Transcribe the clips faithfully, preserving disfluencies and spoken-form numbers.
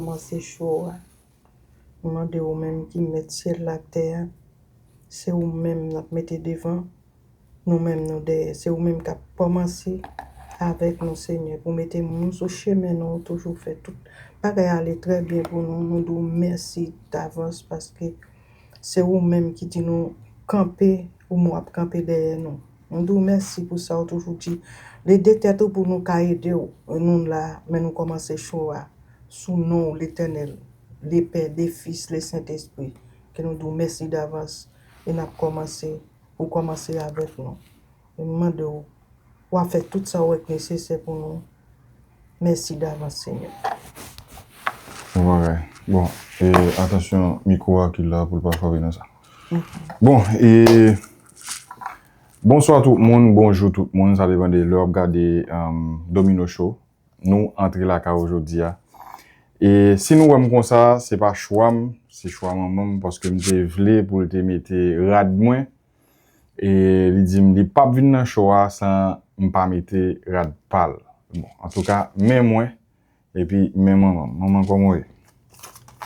kòmanse cho a. Nou mande ou menm ki mèt syèl la ak tè a, se ou menm n ap mete devan, nou menm nou dèyè. Se ou menm k ap kòmanse avèk nou, Senyè, pou mete moun sou chemen nou, toujou fè tout bagay ale trè byen pou nou. Nou di w mèsi davans paske se ou menm ki di nou kanpe, ou menm w ap kanpe dèyè nou. Nou di w mèsi pou sa ou toujou di. Lede tèt ou pou nou ka ede w. Nou la, men nou kòmanse cho a sou non w, Letènèl, le Pè, le Fis, le Sentespri. Ke nou di w mèsi davans e n ap kòmanse, ou kòmanse avèk nou. E nou mande w, w a fè tout sa w wè k nesesè pou nou. Mèsi davans, Senyè. Bon bagay. Bon, e, atansyon, mikwo a ki la pou l pa frape nan sa. Bon, e, bonswa tout moun, bonjou tout moun, sa depann de lè w ap gade, um, Domino Show. Nou antre lakay ou jodi a. E si nou wè m konsa, se pa chwa m, se chwa manman m, paske m te vle pou l te mete rad mwen. E li di m li p ap vin nan show a san m pa mete rad pa l. Bon, antouka, men mwen, epi men manman m. Manman, kòman w ye?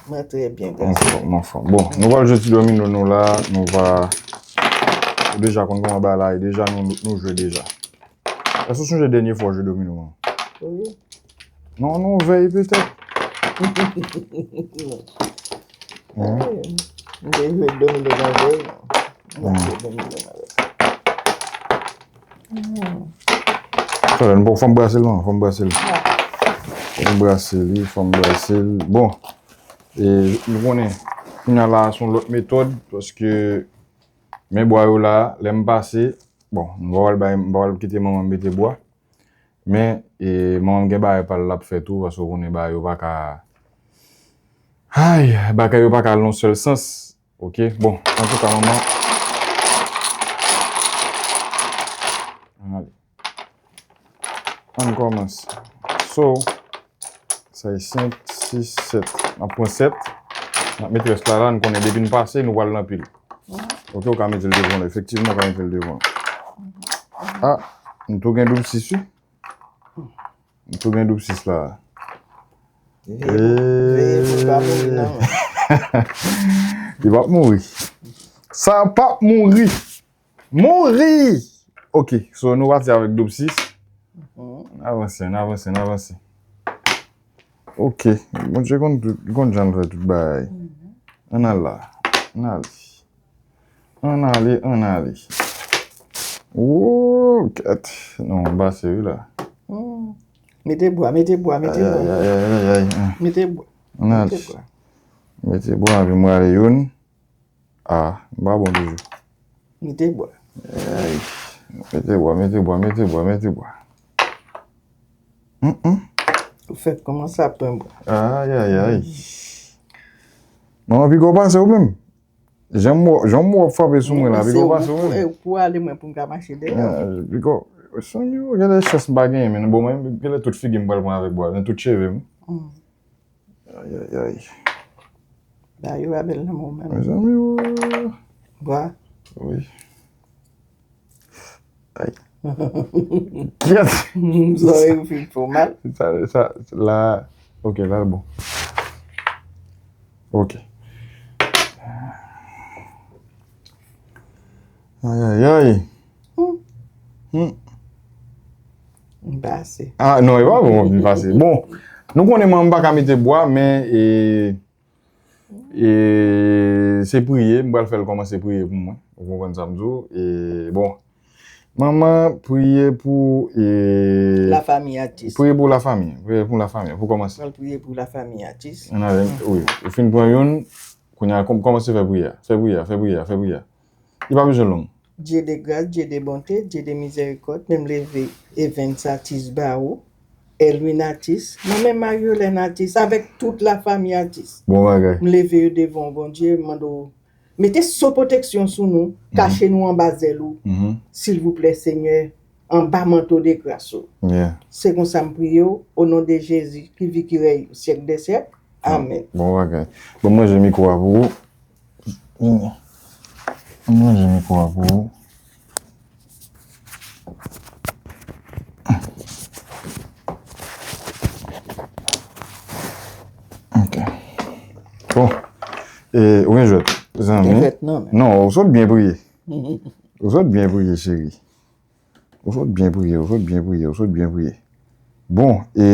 Mwen trè byen, Mwen gason. fò, mwen fò. Bon, nou pral jwe ti domino nou la, nou va, nou deja konn kòman bagay la ye, deja nou, nou jwe deja. Èske w sonje dènye fwa w jwe domino an? Wi. Non, nou vèy petèt. Hein? Wi. M te jwe domino nan vèy, non. M pa jwe domino nan vèy. Hmm. Talè, nou poko fè m brase l, non, fè m brase l. Fè m brase li, fè m brase l. Bon, e, nou konnen, kounye a la, se yon lòt metòd, paske men bwa yo la, lè m pase, bon, m pa pral bay, m pa pral kite manman m mete bwa. Men, e, manman m gen bagay pa l l ap fè tou, paske w konnen bagay yo pa ka, ay, bagay yo pa ka al nan sèl sans. Ok, bon, antouka, manman. Ann ale. Ann kòmanse. So, sa e senk, sis, sèt. N ap pran sèt. N ap met rès la la, n konnen depi n pase, nou pral nan pil. Ok, ou ka mete l devan la. Efektivman, ou ka mete l devan. Ah, m tou gen doub sis, wi. M tou gen doub sis la. Veye pou, veye pou l pa mouri nan men. Li p ap mouri. Sa p ap mouri. Mouri! Ok, so nou pati avèk doub sis. N avanse, n avanse, n avanse. Ok, Bondye konn tout, li konn jan l fè tout bagay. Ann al la. Ann ale. Ann ale, ann ale. Woo, kèt. Non, m pase wi la. Hmm. Mete bwa, mete bwa, mete bwa. Ay, ay, ay, ay, ay. Mete bwa. Ann ale. Mete bwa. Mete bwa, epi m rale youn. Ah, m pa bon toujou. Mete bwa. Ay, mete bwa, mete bwa, mete bwa, mete bwa. Mm, mm. Ou fèk kòmanse ap pran bwa. Ay, ay, ay. Manman, piko pase ou menm. Jan m wè, jan m wè w ap frape sou mwen la, piko pase ou menm. Ou ale mwen pou m ka mache dèyè w. Ah, piko, sanm yo, genlè chans m pa genyen, men bon, mwen, genlè tout figi m pral pran avèk bwa, nan tout cheve m. Mm. Ay, ay, ay. Ba yo a bèl nan moman. Mezanmi, o. Bwa. Wi. Ay. Kèt. Zòrèy ou fin fè w mal. Sa, sa, la. Ok, la bon. Ok. Ay, ay, ay. Hmm. Hmm. M pase. Ah, non, e pa bon, m pase. Bon, nou konnen manman m pa ka mete bwa, men, e, e, se priye, m pral fè l kòmanse priye pou mwen. Ou konprann sa m di w? E, bon, manman, priye pou, e, lafanmi atis. Priye pou lafanmi, priye pou lafanmi, pou kòmanse. Pral priye pou lafanmi atis. Ann ale, wi, ou fin pran youn, kounye a, kòm-, kòmanse fè priyè, fè priyè, fè priyè, fè priyè. Li pa bezwen long. Dye de gras, Dye de bonte, Dye de mizèrikòd, men m leve Evens Atis ba ou, Elwin Atis, mwen menm Mariolène Atis, avèk tout lafanmi Atis. Bon bagay. M leve yo devan w, Bondye, m mande w, mete so pwoteksyon sou nou, kache nou anba zèl ou, silvouplè, Senyè, anba manto de gras ou. Yeah. Se konsa m priye w, o non de Jezi, ki viv, ki rèy syèk dè syèk. Amèn. Bon bagay. Bon, mwen, jwe mikwo a pou ou. Vini. Mwen, jwe mikwo a pou ou. Ok. E, ou gen jwèt, zanmi. Gen jwèt non, men. Non, ou sot byen priye. Ou sot byen priye, cheri. Ou sot byen priye, ou sot byen priye, ou sot byen priye. Bon, e,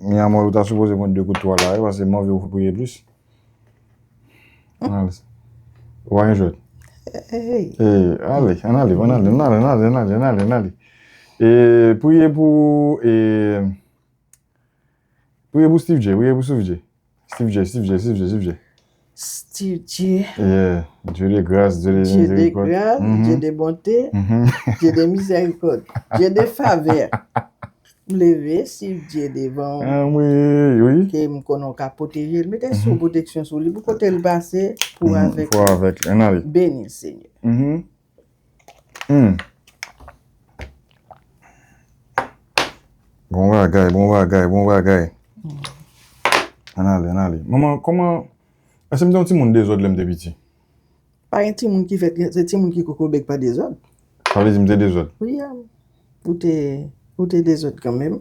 mi amor, ou ta sipoze pran de kout twa la, wi, paske m anvi w priye plis. Ann ale. Ou pa gen jwèt. Hey. E, ale, ann ale, ann ale, ann ale, ann ale, ann ale, ann ale, ann ale. E, priye pou, e, priye pou Steve J, priye pou Steve J. Steve J, Steve J, Steve J, Steve J. Steve J. Yeah. Dieu de grâce, Dieu de miséricorde. Dieu de grâce, Dieu de bonté, Dieu de miséricorde, Dieu de faveur. M leve, Steve J devan. Ah, wi, wi. Ke m konnen w ka pwoteje l. Mete sou pwoteksyon sou li pou kote l pase, pou avèk. Pou avèk. Ann ale. Beni l, Senyè. Hmm. Bon bagay, bon bagay, bon bagay. Ann ale, ann ale. Manman, kòman, èske m te yon timoun dezòd lè m te piti? Pa gen timoun ki fèt, se timoun ki koko bèk pa dezòd. Sa vle di m te dezòd? Wi, a. Ou te, ou te dezòd kanmenm.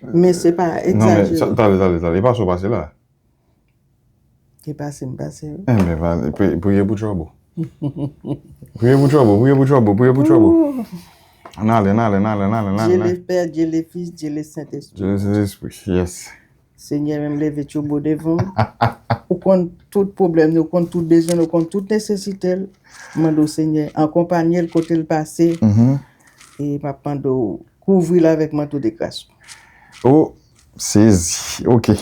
Men se pa egzajere. Non, men, sa, tale, tale, tale. E pa sa w pase la? E pase m pase, wi. Enben, va, pri-, priye pou Trouble. Priye pou Trouble, priye pou Trouble, priye pou Trouble. Ann ale, ann ale, ann ale, ann ale, ann ale. Dieu le Père, Dieu le Fils, Dieu le Saint-Esprit. Dieu le Saint-Esprit, yes. Senyè, men m leve Trouble devan w. Ou konn tout pwoblèm li, ou konn tout bezwen li, ou konn tout nesesite l. M mande w, Senyè, akonpanye l kote l pase. E m ap mande w kouvri l avèk manto de gras ou. Oh, sezi. Ok.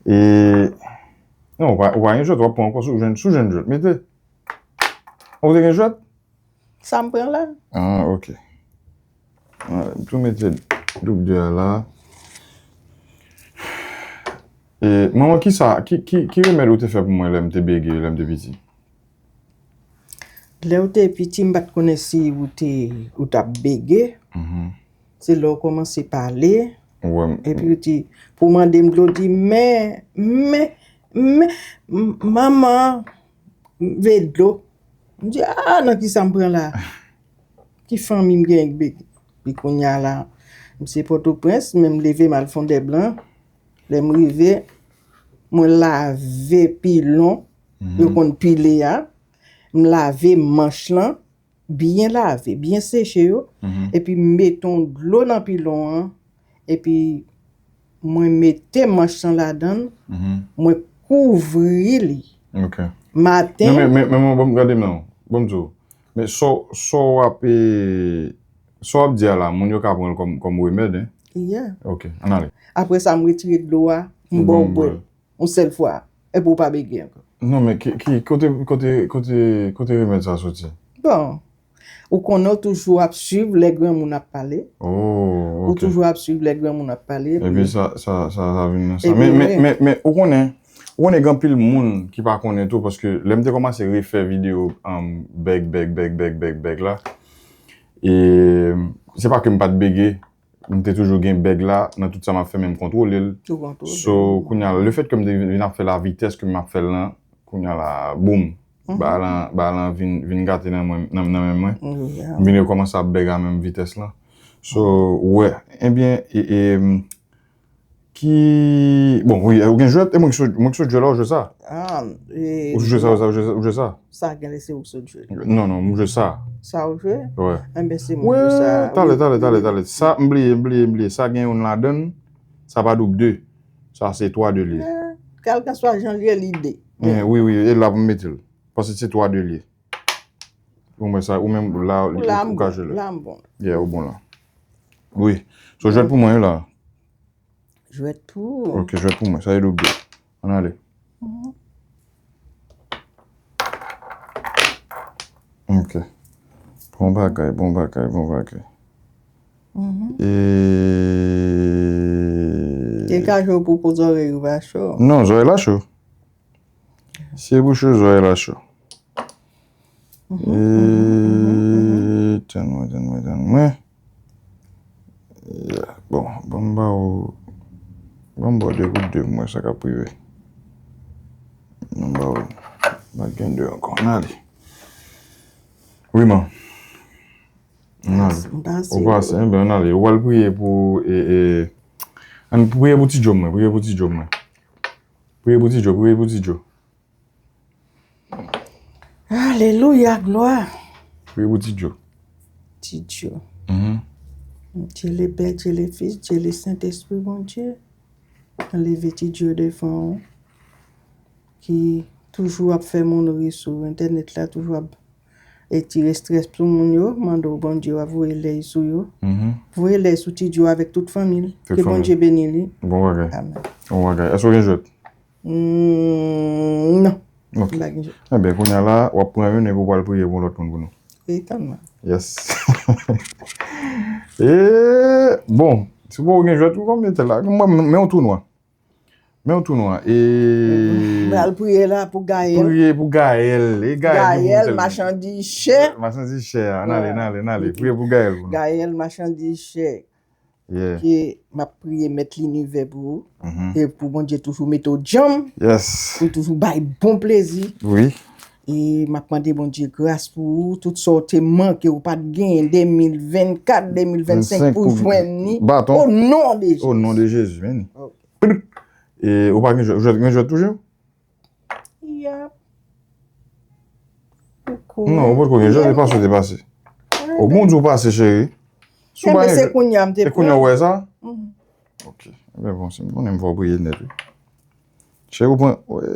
E, non, ou pa, ou pa gen jwèt, w ap pran ankò si w jwenn, si w jwenn jwèt. Mete. Ou te gen jwèt? Sa m pran la. Ah, ok. Ah, m tou mete doub de a la. E, manman, ki sa, ki, ki, ki remèd ou te fè pou mwen lè m te bege, lè m te piti? Lè w te piti, m pa t konnen si ou te, ou t ap bege. Se lè w kòmanse pale. Epi ou di, pou mande m dlo, di, men, men, men, m-, manman, m vle dlo. M di, a, nan ki sa m pran la? Ki fanmi m genyen k bege? Epi kounye a la, m se Pòtoprens, men m leve m al Fondèblan. Lè m rive, mwen lave pilon, yo konn pile a. M lave manch lan, byen lave, byen seche yo, epi m mete yon dlo nan pilon an, epi mwen mete manch lan ladan l, mwen kouvri li. Ok. Maten. Non, men, men, men, men, bon, gade men, bon, m di w. Men sa w, sa w ap, e, sa w ap di a la, moun yo ka pran l kòm, kòm remèd, en? Yeah. Ok, ann ale. Apre sa, m retire dlo a, m ba w bwè l. Yon sèl fwa, epi w pa bege ankò. Non, men ki, ki, kote, kote, kote, kote remèd sa soti? Bon, ou konnen w toujou ap swiv lè granmoun ap pale. Oh, ok. Ou toujou ap swiv lè granmoun ap pale. Epi sa, sa, sa, sa vin nan sa. Men, men, men, men, ou konnen, ou konnen gen anpil moun ki pa konnen tou, paske lè m te kòmanse refè videyo, um, bèg, bèg, bèg, bèg, bèg, bèg la, e se pa ke m pa t bege, m te toujou gen bèg la, nan tout sa m ap fè, men m kontwole l. Ou kontwole l. So, kounye a, lefètke m te vin ap fè lavitès ke m ap fè l lan, kounye a la, boum, bagay lan, bagay lan vin, vin gate nan mwen, nan, nan men mwen. M vin rekòmanse ap bèg a menm vitès lan. So, wè, ebyen, e, e, m, ki, bon, wi, ou gen jwèt, e mwen ki sot, mwen ki sot jwe la, ou jwe sa. Ah, e, ou jwe sa, ou jwe sa, ou jwe sa. Sa gen lè se ou k sot jwe. Non, non, m jwe sa. Sa ou jwe? Wè. Enben, se mwen ki jwe sa. Talè, talè, talè, talè. Sa, m bliye, m bliye, m bliye. Sa gen youn ladan l. Sa pa doub de. Sa se twa de li ye. Eh, kèlkanswa jan l ye, li de. Eh, wi, wi, e la pou m mete l. Paske se twa de li ye. Ou wè sa, ou menm la, ou ka jwe la. La m bon. Yeah, ou bon la. Wi. So, jwèt pou mwen, wi, la. Jwèt pou ou. Ok, jwèt pou mwen. Sa e doub de. Ann ale. Ok. Bon bagay, bon bagay, bon bagay. E... E ka jwe pou, pou zòrèy ou pa cho. Non, zòrèy la cho. Si e pou cho, zòrèy la cho. E, tann mwen, tann mwen, tann mwen. Yeah. Bon, ban m ba ou, ban m ba w de kout de pou mwen sa k ap rive. Ban m ba w, pa gen de ankò. Ann ale. Wi, man. Ann ale. Ou pase, enben, ann ale. Ou al priye pou, e, e, ann priye pou ti Djo mwen, priye pou ti Djo mwen. Priye pou Ti Djo, priye pou Ti Djo. Alelouya, glwa. Priye pou Ti Djo. Ti Djo. Mhm. Dye le Pè, Dye le Fis, Dye le Sentespri, Bondye. Mwen leve Ti Djo devan ou. Ki toujou ap fè moun ri sou entènèt la, toujou ap etire estrès sou moun yo, mande w Bondye w ap voye lèy sou yo. Mhm. Voye lèy sou Ti Djo avèk tout fanmi l. Tout Ke fanmi. Bondye beni li. Bon bagay. Amen. Bon bagay. Èske w gen jwèt? Mm, non. Ok. M pa gen jwèt. Ebyen, kounye a la, w ap pran youn epi w pral priye pou lòt moun pou nou. Wi, tann mwen. Yes. E, bon, si w gen jwèt, ou konn mete la. Mwen, men yon tou nwa. Men yon tou nwa. E, M pral priye la pou Gaël. Priye pou Gaël. E Gaël ki Gaël, pou machandiz chè. Machandiz chè. Ann ale, ann ale, ann ale. Priye pou Gaël pou nou. Gaël, machandiz chè. Yeah. Ke m ap priye Mèt linivè pou ou. Mhm. E pou Bondye toujou mete w djanm. Yes. Pou toujou bay bon plezi. Wi. E m ap mande Bondye gras pou ou. Tout sa w te manke, ou pa t genyen de mil vennkat, de mil vennsenk pou w jwenn li. Baton. O non de Jezi. O non de Jezi, men. Ok. E ou pa gen jwèt, jwèt, gen jwèt toujou? Yap. Koukou. Non, ou potko gen jwèt, e pase, te pase. O Bondye, ou pase, cheri. Si w pa Enben, gen se jwèt, kounye a m te e kounye a pran. Ou wè sa? Mhm. Ok. Ebyen, bon, si m konnen m fè w priye nèt, wi. Cheri, ou pran, wè,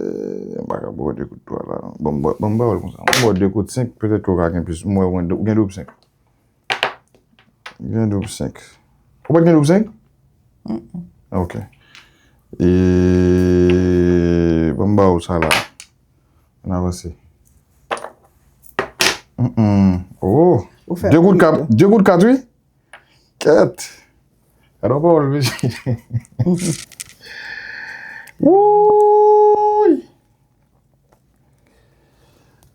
m pa ka ba w de kout twa la. Bon, m ba, bon, m ba w l konsa. M ba w de kout senk, petèt ke w ka gen plis. M wè, ou gen doub senk. Gen doub senk. Ou pa t gen doub senk? Ok. E, ban m ba ou sa la. Ann avanse. Mm-mm. Oh. Ou fè De kout pli kat, tou. De kout kat, wi. Kèt. Gade yon pawòl, mesye. Wouy!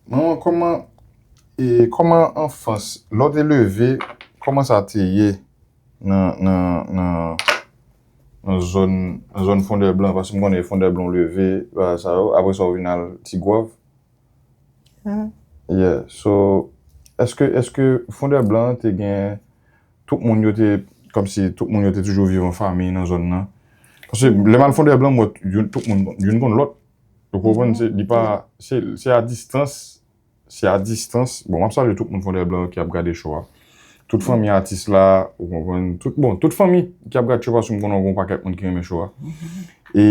Manman, kòman, e, kòman anfans, lè w te leve, kòman sa te ye nan, nan, nan, nan zòn, nan zòn Fondèblan? Paske m konnen Fondèblan w leve, bagay sa yo, apre sa w vin al Tigwav. Ah. Yeah, so, èske, èske Fondèblan te gen, tout moun yo te, kòmsi tout moun yo te toujou viv an fanmi nan zòn nan? Paske lè m al Fondèblan, m wè youn, tout moun, youn konn lòt. Ou konprann? Se, li pa, se, se a distans, se a distans. Bon, m ap salye tout moun Fondèblan ki ap gade show a. Tout fanmi atis la, ou konprann? Tout, bon, tout fanmi ki ap gade show a, paske m konnen w gen yon pakèt moun ki renmen show a. E,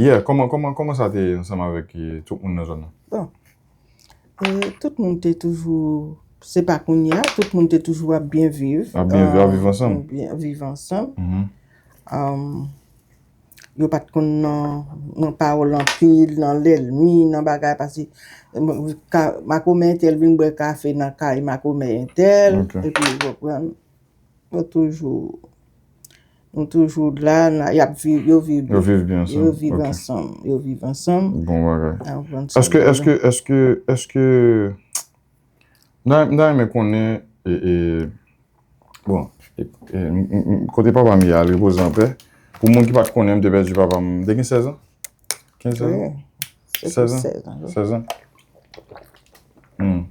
yeah, kòman, kòman, kòman sa te ye ansanm avèk, e, tout moun nan zòn nan? Bon. E, tout moun te toujou, se pa kounye a, tout moun te toujou ap byen viv. Ap byen viv, ap viv ansanm. Byen viv ansanm. Mhm. Um, yo pa t konn nan, nan pawòl anpil, nan lènmi, nan bagay, paske, um, ka, makomè entèl vin bwè kafe nan kay makomè entèl, Ok. Epi, ou konprann, yo toujou, nou toujou la, na, y ap viv, yo viv Yo viv byen ansanm. Yo viv Ok. Ansanm, yo viv ansanm. Bon bagay. An konn Èske, sa. Èske, èske, èske, m ta, m ta renmen konnen, e, e, bon, e, e, m, m, m, kote papa m ye a, l repoze anpè. Pou moun ki pa t konnen, m te pèdi papa m, m te gen sèz an. Kenz, sèz an? Wi. Se Sèz an? Sèz an, wi. Sèz an? Hmm.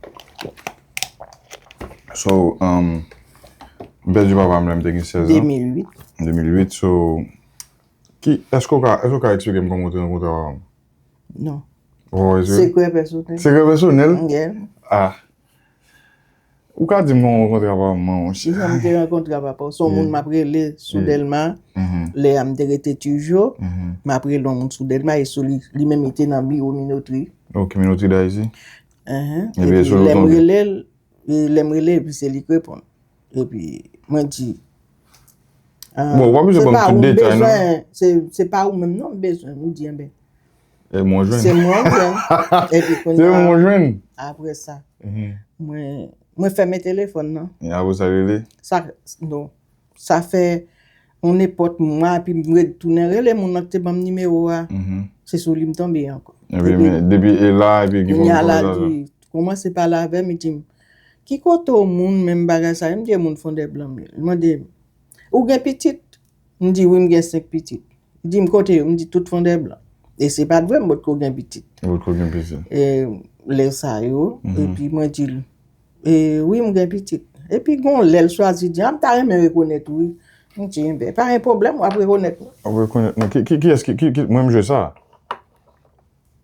So, um, m pèdi papa m lè m te gen sèz an. De mil uit. De mil uit, so, ki, èske w ka, èske w ka eksplike m kòman w te rankontre papa m? Non. Ou pa eksplike? Sekrè pèsonèl. Sekrè pèsonèl? Yeah. Ah. Ou ka di m kòman w rankontre papa m, monchè? Kijan m te rankontre papa w? Se yon moun m ap rele sou Dèlma. Mhm. Lè a m te rete Tijo. Mhm. M ap rele yon moun sou Dèlma e sou li, li menm li te nan biwo Minotri. Ok, Minotri Dayiti. Enhen. Epi Epi sou lè m tonbe. rele l, e lè m rele l, epi se li k reponn. Epi mwen di, ah, Bon, w pa bezwen se ban m pa tout ou m detay, non? Bezwen, se, se pa ou menm non m bezwen. M di, enben, E mwen jwenn. Se mwen ou jwenn. Epi kounye Se a, mwen jwenn. Apre sa, Mhm. mwen, mwen fèmen telefòn nan. E apre sa rele? Sa, non. Sa fè yon nenpòt mwa, epi m retounen rele moun nan ki te ban m nimewo a. Mhm. Se sou li m tonbe ankò. Epi, men, depi e la, epi ki Kounye a fòm la, konvèsasyon? Li kòmanse pale avè m, li di m, "Ki kote w moun menm bagay sa?" M di, "E moun Fondèblan m ye." Li mande m, "Ou gen pitit?" M di, "Wi, m gen senk pitit." Li di m, "Kote yo?" M di, "Tout Fondèblan." E se pa t vre, m potko gen pitit. Ou potko gen pitit. E lè sa yo, Mhm. Epi mwen di l, "E, wi, m gen pitit." Epi gon lè l chwazi di, "A, m ta renmen rekonèt ou, wi." M di, "Enben, pa gen pwoblèm, w ap rekonèt mwen." W ap rekonèt mwen. Ki, ki, kiyès ki, ki, ki, mwen m jwe sa?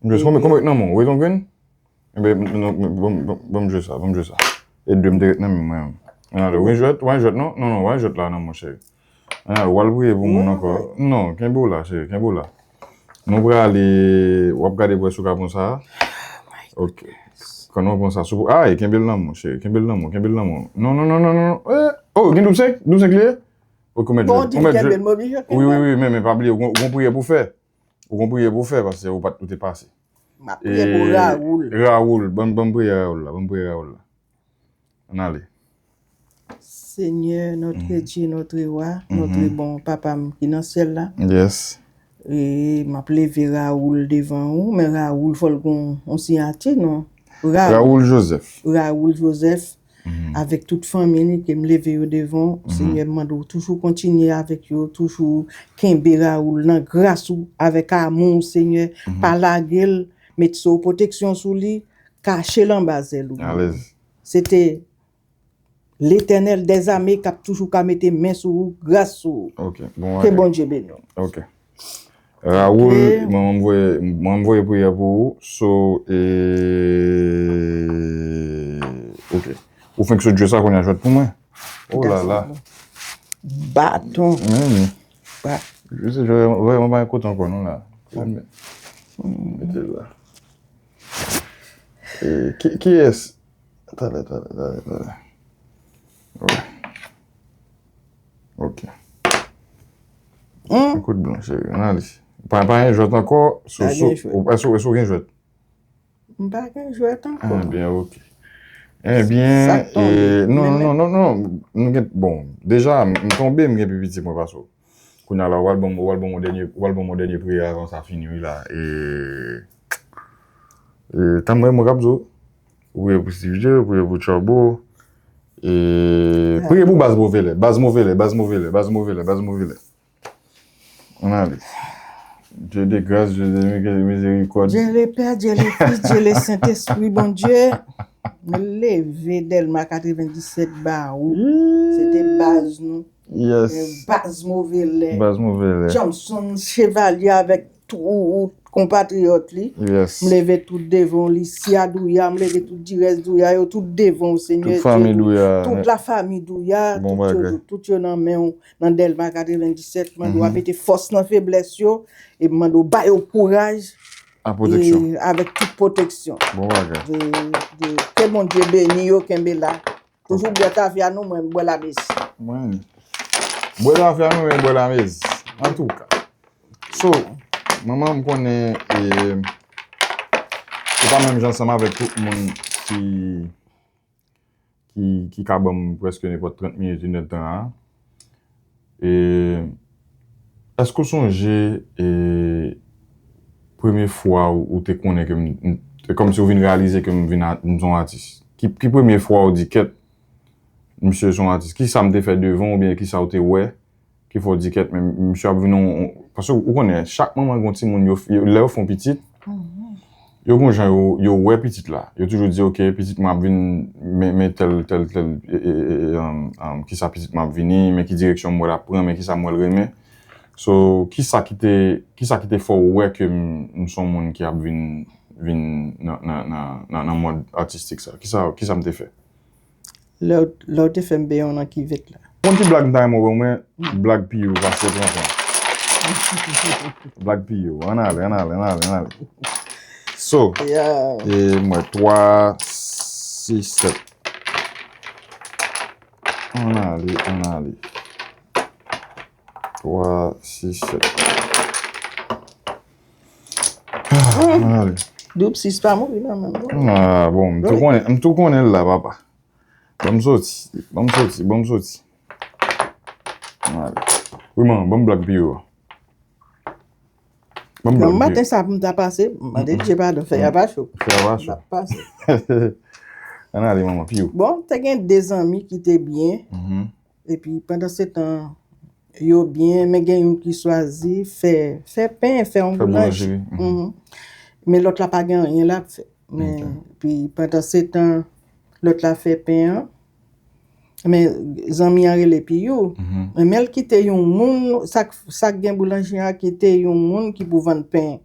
M jwe konbyen, konbyen nan men w? Red and green? Enben, non, ban m jwe sa, ban m jwe sa. E de m te ret nan men mwen. Ann ale, w gen jwèt, w gen jwèt non? Non, non, w gen jwèt la nan men w, cheri. Ann ale, w al priye pou moun ankò. Non, kenbe w la, cheri, kenbe w la. Nou prale, w ap gade pou wè si w ka pran sa. Ok. Kan nou pran sa, sou, ay, kenbe l nan men w, cheri, kenbe l nan men w, kenbe l nan men w. Non, non, non, non, non. Eh, oh, gen doub senk? Doub senk li ye? Ok, ou mèt jwe. Bon, ou mèt jwe. Wi, wi, wi, men, men pa bliye, ou gon, ou gon priyè pou fè. Ou gon priyè pou fè, paske ou pa t, ou te pase. M ap priye pou Raoul. Raoul, ban m, ban m priye Raoul la, ban m priye Raoul la. Ann ale. Seigneur, notre Dieu, notre roi, notre bon papa m ki nan syèl la. Yes. E m ap leve Raoul devan ou, men Raoul fò l gon yon siyati, non? Raoul. Raoul Joseph. Raoul Joseph, avèk tout fanmi li ke m leve yo devan w, Senyè, m mande w toujou kontinye avèk yo, toujou kenbe Raoul nan gras ou, avèk amou w, Senyè, pa lage l, met sou pwoteksyon sou li, kache l anba zèl ou. Alèz. Se te Letènèl dèzame k ap toujou ka mete men sou ou, gras sou ou. Ok, bon bagay. Ke Bondye beni w. Ok. Raoul, mwen, mwen voye, mwen voye priyè pou ou. So, e, ok. Ou fenk sot jwe sa kounye a, jwèt pou mwen. Oh la la. Baton. Men, men. Ba. Je sais, je, je, mwen pa kote ankò, non, la. Mete l la. E, ki, kiyès? Talè, talè, talè, talè. Wi. Ok. Kout blan, cheri. Ann ale. Pa, pa gen jwèt ankò. Pa gen jwèt. Èske, èske w gen jwèt? M pa gen jwèt ankò. Ebyen, ok. Ebyen, non, non, non, non. M gen, bon, deja, m tonbe, m gen pi piti mwen pase w. Kounye a la, w al ban m, w al ban m yon dènye, w al ban m yon dènye priyè avan sa fini, wi, la. E, e, tanm mwen, mwen k ap di w. Priye pou Steve J, priye pou Trouble. E, priye pou baz move lè, baz move lè, baz move lè, baz move lè, baz move lè. Ann ale. Dieu de grâce, Dieu de mizèrikòd. Dieu le Père, Dieu le Fils, Dieu le Saint-Esprit, Bondye. Mwen leve Dèlma katrevenndisèt ba ou. Se te baz nou. Yes. Baz move lè. Baz move lè. Johnson Chevalier avèk tout konpatriyòt li. Yes. M leve tout devan w, Lisia Douya, m leve tout dirès Douya yo, tout devan w, Senyè Dye. Tout fanmi Douya. Tout lafanmi Douya, tout yo, tout yo nan men w, nan Dèlma katrevenndisèt, mande w a mete fòs nan feblès yo, e m mande w ba yo kouraj, e avèk tout pwoteksyon. Bon bagay. De, de, ke Bondye beni yo, kenbe la. Toujou bwè tafya nou, mwen, m bwè lamezi. Mwen, bwè tafya nou, mwen, bwè lamezi. Antouka. So, manman, m konnen, e, ou pa menm jan ansanm avèk tout moun ki, ki, ki ka ban m prèske nenpòt trant minit, inèdtan a. E, èske w sonje, e, premye fwa ou, ou te konnen ke m, m, se kòmsi ou vin reyalize ke m vin a, m se yon atis? Ki, ki premye fwa ou di, "Kèt, misye se yon atis"? Kisa m te fè devan w oubyen kisa w te wè ki fè w di, "Kèt, men misye ap vin yon," paske ou konnen, chak manman gen yon timoun, yo, yo, lè yo fè yon pitit, yo gon jan yo, yo wè pitit la. Yo toujou di, "Ok, pitit mwen ap vin, men, men tèl, tèl, tèl, e, e, e, e, um, um, kisa pitit mwen ap vini, men ki direksyon m wè l ap pran, men kisa m wè l renmen." So, kisa ki te, kisa ki te fè w wè ke m, m se yon moun ki ap vin, vin nan, nan, nan, nan, nan mond atistik sa? Kisa, kisa m te fè? Lè w, lè w te fè m benyen w nan kivèt la. Yon ti blag m ta renmen w ban mwen, blag P U pase pran pran. Blag P U, ann ale, ann ale, ann ale, ann ale. So, e m wè twa, sis, sèt. Ann ale, ann ale. Twa, sis, sèt. Ann ale. Doub sis pa mouri nan men m non. Ah, bon, m tou konnen, m tou konnen l la, papa. Ban m soti, ban m soti, ban m soti. Ann ale. Wi, manman, ban m blag P U a. Ban m blag P U. Nan maten sa pou m ta pase, m mande Dye padon, fè a pa cho. Fè a pa cho. M ap pase. Ann ale, manman, P U. Bon, te gen de zanmi ki te byen. Epi pandan se tan, yo byen, men gen youn ki swazi fè, fè pen, fè yon boulanjri. Fè boulanjri. Men lòt la pa gen anyen l ap fè. Men, epi pandan se tan, lòt la fè pen an. Men zanmi an rele P U. Men l kite yon moun, sa k, sa k gen boulanjri a kite yon moun ki pou vann pen.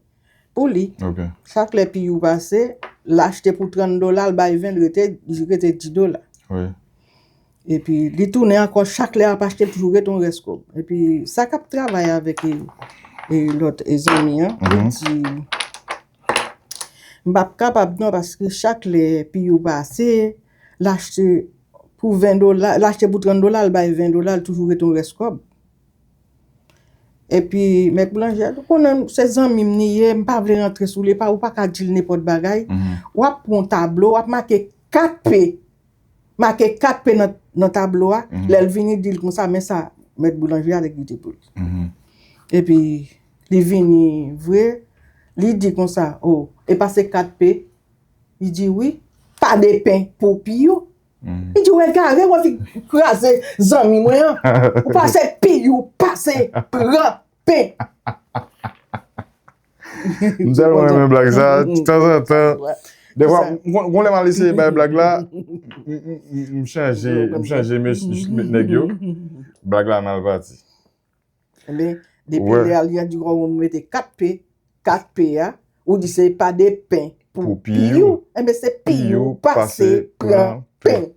pou li. Ok. Chak lè piyo pase, l achte pou trant dola, l bay ven, l rete, li rete dis dola. Wi. Epi li tounen ankò, chak lè ap achte, l toujou rete yon rès kòb. Epi sa k ap travay avèk e, e lòt e zanmi an, li Mhm. di, m p ap kapab non, paske chak lè piyo pase, l achte pou ven dola, l achte pou trant dola, l bay ven dola, l toujou rete yon rès kòb. Epi mèt boulanje a, ou konnen se zanmi m li ye, m pa vle rantre sou li, pa, ou pa ka di l nenpòt bagay. Mhm. W ap pran yon tablo, w ap make kat P, make kat P nan, nan tablo a, Mhm. lè l vini di l konsa, men sa mèt boulanje a te kite pou li. Mhm. Epi li vini vre, li di konsa, o, e pa se kat P? Li di wi, pa de pen pou piyo. Mhm. Li di w egare, w anvi kraze zanmi mwen an. Ou pase piyo, pase pran pen. M tèlman renmen blag sa, tanzantan. Defwa, Sa- gon gon lè m al eseye bay blag la, m- m- m- m chanje, m chanje mes- nèg yo. Blag la mal pati. Enben, depi Wè. lè a, li a di w mete kat P, kat P a, ou di se pa de pen pou Pou piyo. piyo. Enben, se piyo pase pran pen.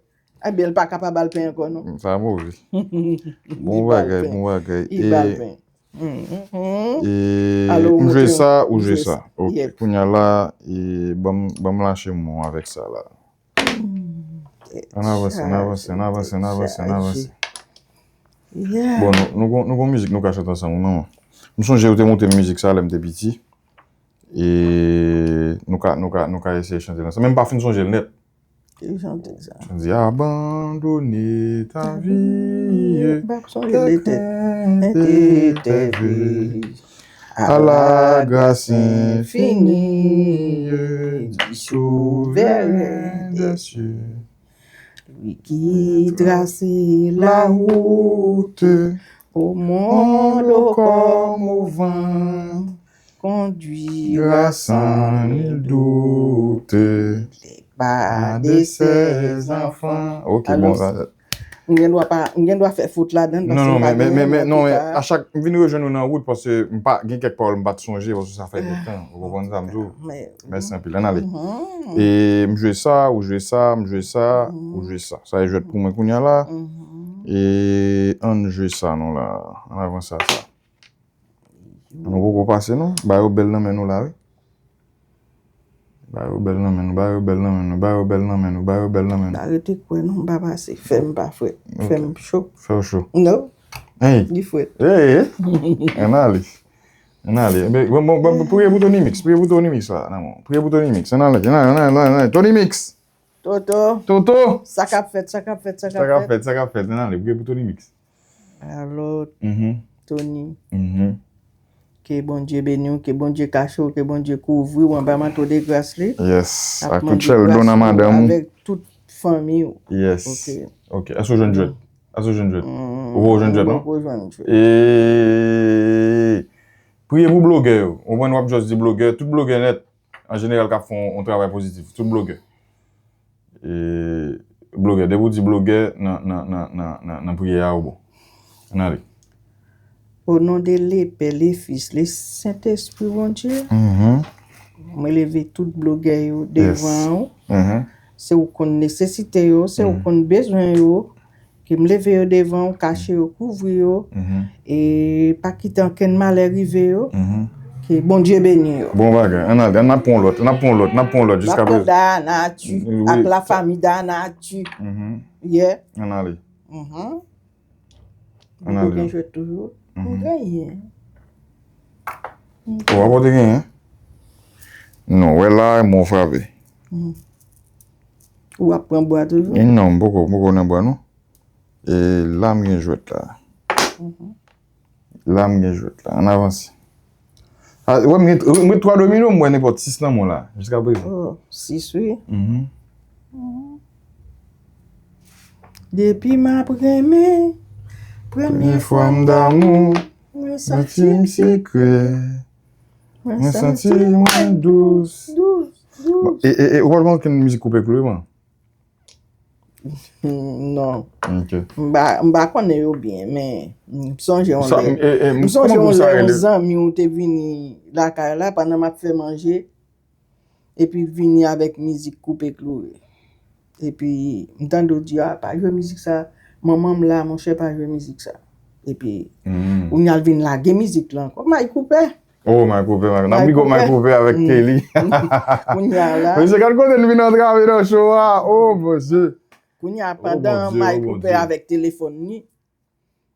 Enben, l pa ka pa ba l pen ankò, non. Sa move. Li Bon ba l bagay, pen. Bon bagay. Li ba l E pen. Mhm. e Alò, ou m jwe montre sa, m, ou m jwe jwe sa. sa. Ok, Yep. Kounye a la, e ban m- ban m lache m an avèk sa la. Ann avanse, ann avanse, ann avanse, ann avanse, ann avanse. Yeah. Bon, nou, nou, gon- nou gon mizik nou ka chante ansanm, wi, manman. M sonje ou te montre m mizik sa lè m te piti. E nou ka, nou ka, nou ka eseye chante l ansanm. Men m pa fin sonje l nèt. Ki chante sa? Di abandonner ta vie, M pa sonje ta de tèt. crainte est aveugle à la grâce infinie du souverain des cieux. Lui qui trace la La route au monde comme au au vent, conduira sans nul doute, pas à de de ses ses enfants. Ok, Alò, bon, sa. M gen dwa pa, m gen dwa fè fot ladan. Non, non, men, men, men, men, non, men a chak, m vin rejwenn ou nan wout paske m pa, gen kèk pawòl m pa t sonje paske sa fè kèk tan. Ou konprann sa m di w? Mèsi anpil. Ann ale. E m jwe sa, ou jwe sa, m jwe sa, ou jwe sa. Sa e jwèt pou mwen kounye a la. E ann jwe sa non la. Ann avanse a sa. Nou poko pase non. Ba yo bèl nan men nou la wi. Ba yo bèl nan men nou, ba yo bèl nan men nou, ba yo bèl nan men nou, ba yo bèl nan men nou. Pa rete kwè non, m pa pase. Fè m pa frèt. Fè m cho. Fè w cho. Non. Hey. Li frèt. Hey. Ann ale. Ann ale. Bon, bon, bon, priye pou Tony Mix. Priye pou Tony Mix la. Nan, bon. Priye pou Tony Mix. Ann ale. Ann ale, ann ale, ann ale. Tony Mix. Toto. Toto. Sa k ap fèt, sa k ap fèt, sa k ap fèt. Sa k ap fèt, sa k ap fèt. Ann ale. Priye pou Tony Mix. Alò, Tony, ke Bondye beni w, ke Bondye kache w, ke Bondye kouvri w anba manto de gras li. Yes, ak tout chèl dona madanm ou. Avèk tout fanmi w. Yes. Ok. Ok. Èske w jwenn jwèt? Èske w jwenn jwèt? Ou poko jwenn jwèt non? Poko jwenn jwèt. E priye pou blogè yo. Ou konprann, w ap just di blogè, tout blogè nèt an jeneral k ap fè yon travay pozitif, tout blogè. E blogè, depi w di blogè nan, nan, nan, nan, nan, nan priyè a, ou bon. Ann ale. O non de Lepè, Lefis, Lesentespri Bondye, mwen leve tout blogè yo devan ou. Se ou konn nesesite yo, se ou konn bezwen yo. Ke m leve yo devan ou, kache yo, kouvri yo. E pa kite ankenn malè rive yo. Ke Bondye beni yo. Bon bagay. Ann ale, ann ap pran yon lòt, ann ap pran yon lòt, ann ap pran yon lòt jiska prezan. N ap pran Dana Arthur ak lafanmi Dana Arthur. Yeah. Ann ale. Ann ale. Ou gen jwèt toujou. Ou genyen. Ou pa pote genyen? Non, wè la, mwen frape. Ou ap pran bwa toujou? Non, m poko, m poko nan bwa non. E la m gen jwèt la. La m gen jwèt la. Ann avanse. A, wè m gen, m gen twa domino, m wè nenpòt sis nan men w la, jiska prezan. Oh, sis wi. Depi m ap renmen, premye fwa m damou, mwen santi m sekrè. Mwen santi mwen dous. Dous, dous. E, e, e, ou pa t konn okenn mizik koupe klou, man? Non. M pa, m pa konnen yo byen, men m sonje yon lè. M sonje yon lè, yon zanmi w te vini lakay la pandan m ap fè manje, epi vini avèk mizik Koupe Kloure. Epi m tande w di, "A, pa jwe mizik sa. Manman m la, monchè, pa jwe mizik sa." Epi, kounye a l vin lage mizik la ankò. Mike Cooper. Oh, Mike Cooper, Mike. N ap big up Mike Cooper avèk Kelly. Kounye a la. Mesye, gad kote n vin antrave nan show a. Oh, Bondye. Kounye a, pandan Mike Cooper avèk telefòn li,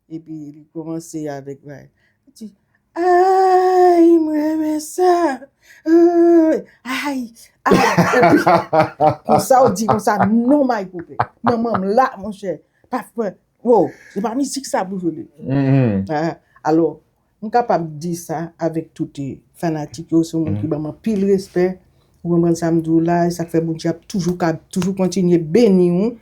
epi li kòmanse avèk, li di, "Ay, m renmen sa. Ay, ay, ay." Epi, konsa, ou di konsa, "Non, Mike Cooper. Manman m la, monchè. Pa fè, wo, se pa mizik sa pou jwe." Alò, m kapab di sa avèk tout fanatik yo, se yon moun ki ban m anpil respè. Ou konprann sa m di w la, e sa k fè Bondye ap toujou ka, toujou kontinye beni w,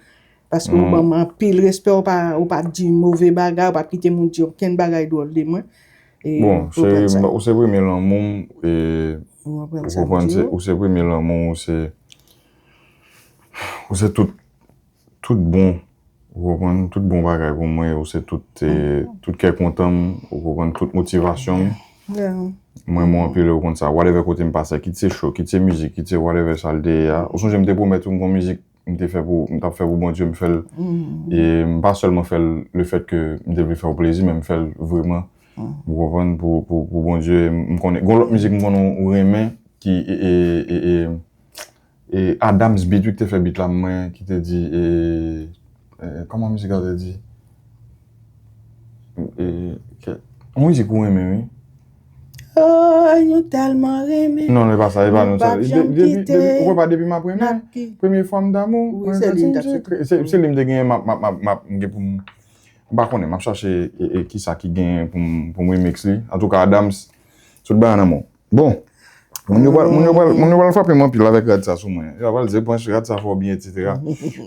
paske ou ban m anpil respè, ou pa, ou pa di move bagay, ou pa kite moun di okenn bagay dwòl de mwen. Bon, cheri, ou se premye lanmou m, e, ou konprann, ou se premye lanmou m, ou se, ou se tout, tout bon, ou konprann, tout bon bagay pou mwen, ou se tout, e, tout kè kontan m, ou konprann, tout motivasyon m. Mwen, mwen anpil, ou konn sa, whatever kote m pase, kit se show, kit se mizik, kit se whatever sa l te ye a. Ou sonje m te pwomèt ou m gon mizik m te fè pou, m t ap fè pou Bondye, m fè l. E m pa sèlman fè l le fèt ke m te vle fè w plezi, men m fè l vrèman, ou konprann, pou, pou, pou Bondye. M konnen, gon lòt mizik m konnen ou renmen, ki, e, e, e, e, e Adams Beat, wi, ki te fè beat la, mwen, ki te di, e, e, kòman mizik la te di? E, ke, yon mizik ou renmen, wi. Oh, nou tèlman renmen. Non, e pa sa, e pa nou sa. Depi, depi, ou wè pa depi m ap renmen? Premye fwa m damou. Wi, se li m t ap chante. Se, se li m te genyen, m ap, m ap, m ap, m ap, m gen pou m, m pa konnen, m ap chache, e, e, kisa ki genyen pou m, pou m remix li. Antouka, Adams, tout bagay nan men w. Bon, moun yo pral, moun yo pral, moun yo pral frape m anpil avèk rad sa sou mwen. Yo pral di, "Branch rad sa fè w byen, et cetera."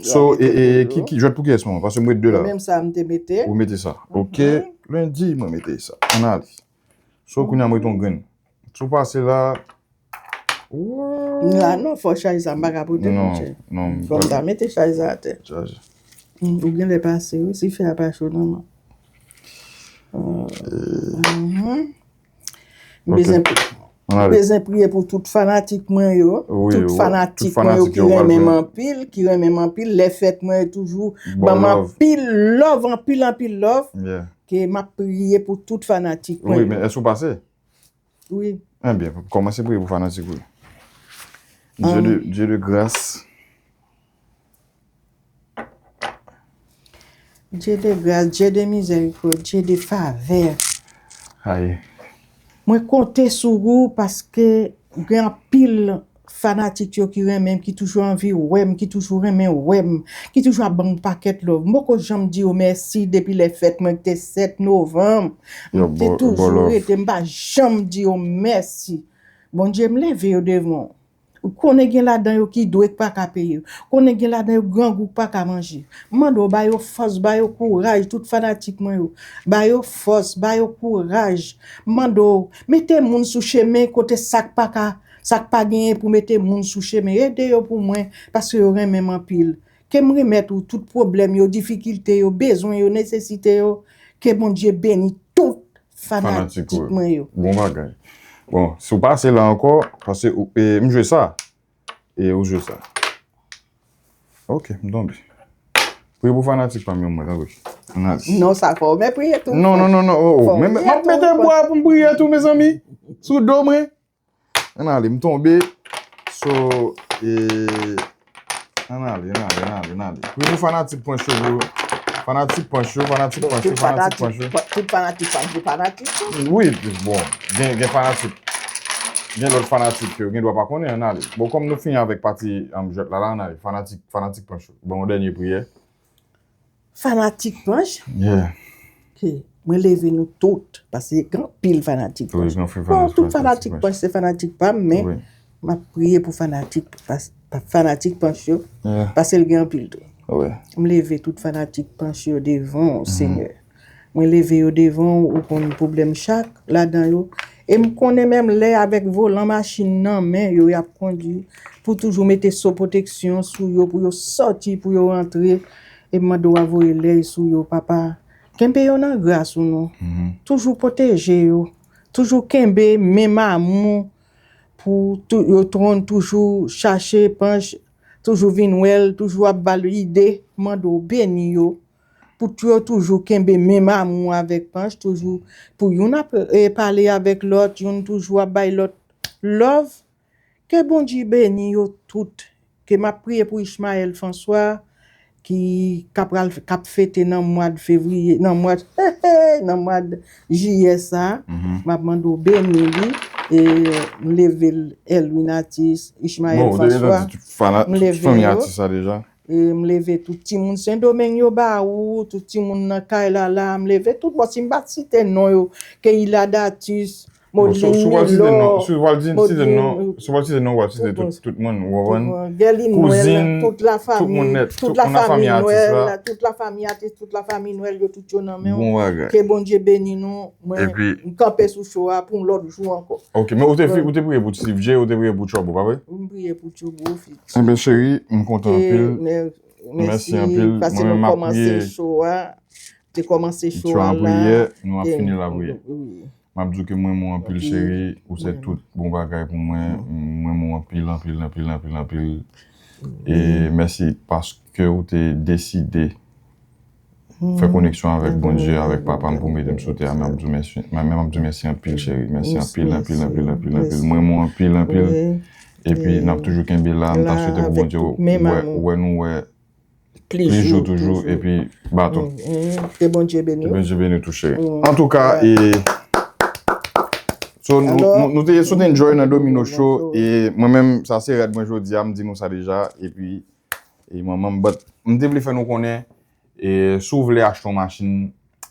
So, e, e, ki, ki, jwèt pou kiyès, manman? Paske m ret de la. Menm sa m te mete. Ou mete sa. Ok. Lendi, mwen mete sa. Ann ale. So, kounye a, m ret yon grenn. Si w pase la, la non, fò chay sa, m pa ka pote, monchè. Non, non. Fò m ta mete chay sa atè. Chaje. Ou genlè pase, wi, si fè a pa cho, non, non. M bezwen, m bezwen priye pou tout fanatik mwen yo. Tout fanatik mwen yo ki renmen m anpil, ki renmen m anpil. Lè fèt mwen yo toujou ban m anpil love, anpil, anpil love. Ke m ap priye pou tout fanatik mwen yo. Wi, men èske w pase? Wi. Ebyen, kòmanse priye pou fanatik ou yo. Dye de, Dye de gras. Dye de gras, Dye de mizèrikòd, Dye de favè. Ay. Mwen konte sou ou paske gen anpil fanatik yo ki renmen m, ki toujou anvi wè m, ki toujou renmen wè m, ki toujou ap ban m pakèt love. M poko janm di yo mèsi depi lè fèt mwen ki te sèt novanm. M te toujou rete, m pa janm di yo mèsi. Bondye, m leve yo devan w. Ou konnen gen ladan yo ki dwe k pa ka peye. Konnen gen ladan yo grangou k pa ka manje. M mande w ba yo fòs, ba yo kouraj, tout fanatik mwen yo. Ba yo fòs, ba yo kouraj. M mande w, mete moun sou chemen kote sa k pa ka, sa k pa genyen pou mete moun sou chemen. Ede yo pou mwen, paske yo renmen m anpil. Ke m remèt ou tout pwoblèm yo, difikilte yo, bezwen yo, nesesite yo. Ke Bondye beni tout fanatik mwen yo. Bon bagay. Bon, si w pase la ankò, paske ou, e, m jwe sa. E ou jwe sa. Ok, m tonbe. Priye pou fanatik pa m yo, mwen, tanpri. Ann ale. Non, sa fò w men priye tou. Non, non, non, non, oh, oh. Men, men, m ap mete bwa pou m priye tou, mezanmi. Sou do mwen. Ann ale, m tonbe. So, e, ann ale, ann ale, ann ale, ann ale. Priye pou fanatik Pancho yo. Fanatik Pancho, fanatik Pancho, fanatik Pancho. Tout fanatik Pancho, fanatik tou. Wi, bon, gen, gen fanatik. Gen lòt fanatik ke yo gen dwa pa konnen, ann ale. Bon, kòm nou fini avèk pati, um, jwèt la, la, ann ale. Fanatik, fanatik Pancho. Bon, yon dènye priyè. Fanatik Panch. Yeah. Ok. Mwen leve nou tout, paske gen anpil fanatik Panch. Bon, tout fanatik Panch se fanatik pa m, men m ap priye pou fanatik, pas-, pa-, fanatik Panch yo, paske l gen anpil tou. M leve tout fanatik Panch yo devan w, Senyè. Mwen leve yo devan w, ou konn pwoblèm chak ladan yo, E m konnen menm lè avèk volan machin nan men yo, y ap kondui, pou toujou mete so pwoteksyon sou yo, pou yo sòti, pou yo rantre. E m mande w a voye lèy sou yo, papa. Kenbe yo nan gras ou non. Toujou pwoteje yo. Toujou kenbe menm amou pou tou- yo tonn toujou chache Panch, toujou vin wè l, toujou ap ba l ide, mande w beni yo. Pou tou yo toujou kenbe menm amou avèk Panch, toujou pou youn ap e, pale avèk lòt, youn toujou ap bay lòt love. Ke Bondye beni yo tout. Ke m ap priye pou Ishmael François, ki k ap pral k ap fete nan mwa de fevriye, nan mwa nan mwa de jiyè sa. M ap mande w beni li. E m leve l, Elwin Atis, Ishmael François. M leve yo. E m leve tout timoun Sendomeng yo ba ou, tout timoun nan kay la la, m leve tout. Bon, si m pa t site non yo, Keila Datus, Modlin Milor, Modlin, si w pral site non, w ap site tout, tout moun, ou konprann? Kouzin, tout moun nèt, tout lafanmi atis la. Tout lafanmi atis, tout lafanmi Nwèl, yo tout yo nan men w. Ke Bondye beni nou. Mwen, m kanpe sou cho a pou yon lòt jou ankò. Ok, men ou te, ou te priye pou Steve J, ou te priye pou Trouble, pa vre? M priye pou Trouble, fit. Enben, cheri, m kontan anpil. Mèsi anpil. Paske nou kòmanse cho a. Te kòmanse cho a la. Nou ap fini l apre. M ap di w ke m renmen w anpil, cheri. Ou se tout bon bagay pou mwen. M renmen w anpil, anpil, anpil, anpil, anpil. E mèsi paske ou te deside fè koneksyon avèk Bondye, avèk papa m pou mete m sou tè a. Men m ap di w mèsi, men m ap di w mèsi anpil, cheri. Mèsi anpil, anpil, anpil, anpil, anpil. M renmen w anpil, anpil. Epi n ap toujou kenbe la. M ta swete pou Bondye wè, wè nou wè plis jou toujou, epi baton. Ke Bondye beni w. Ke Bondye beni w tou, cheri. Antouka, e, so, nou, nou, nou te, so te enjoy nan Domino Show, e mwen menm, sa se rèd mwen jodi a, m di nou sa deja, epi, e mwen menm, but, m te vle fè nou konnen, e, si w vle achte yon machin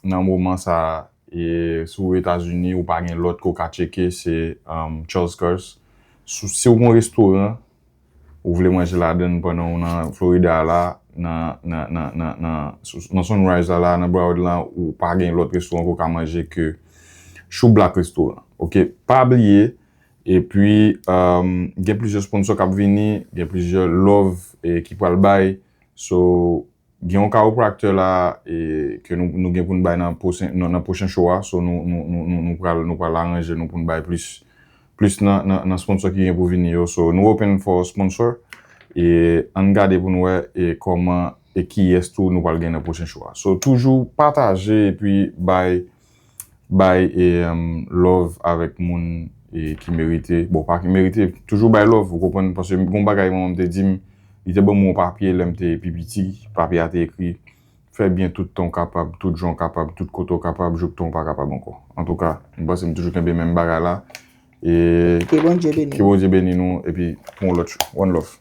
nan moman sa, e, si w Etazini, ou pa gen lòt ke w ka tcheke, se, um, Charles Cars. Si, si w gen yon restoran, ou vle manje ladan l pandan w nan Florida la, nan, nan, nan, nan, nan, nan Sunrise la, la, nan Broward la, ou pa gen lòt restoran ke w ka manje ke Shoe Black Restaurant. Ok, pa bliye, epi, um, gen plizyè sponsor k ap vini, gen plizyè love, e, ki pral bay. So, gen yon chiropractor la, e, ke nou, nou gen pou n bay nan pwochen, nan, nan pwochen show a. So, nou, nou, nou, nou, nou pral, nou pral aranje nou pou n bay plis, plis nan, nan, nan sponsor ki gen pou vini yo. So, nou open for sponsor. E ann gade pou n wè, e, kòman, e kiyès tou nou pral gen nan pwochen show a. So, toujou pataje epi bay, bay, e, um, love avèk moun, e, ki merite. Bon, pa ki merite, toujou bay love, ou konprann, paske gen yon bagay manman m te di m, li te ban m yon papye lè m te pi piti, papye a te ekri, fè byen tout tan w kapab, tout jan w kapab, tout kote w kapab, jouk tan w pa kapab ankò. Antouka, m panse m toujou kenbe menm bagay la. E ke Bondye beni nou, epi pou yon lòt jou. One love.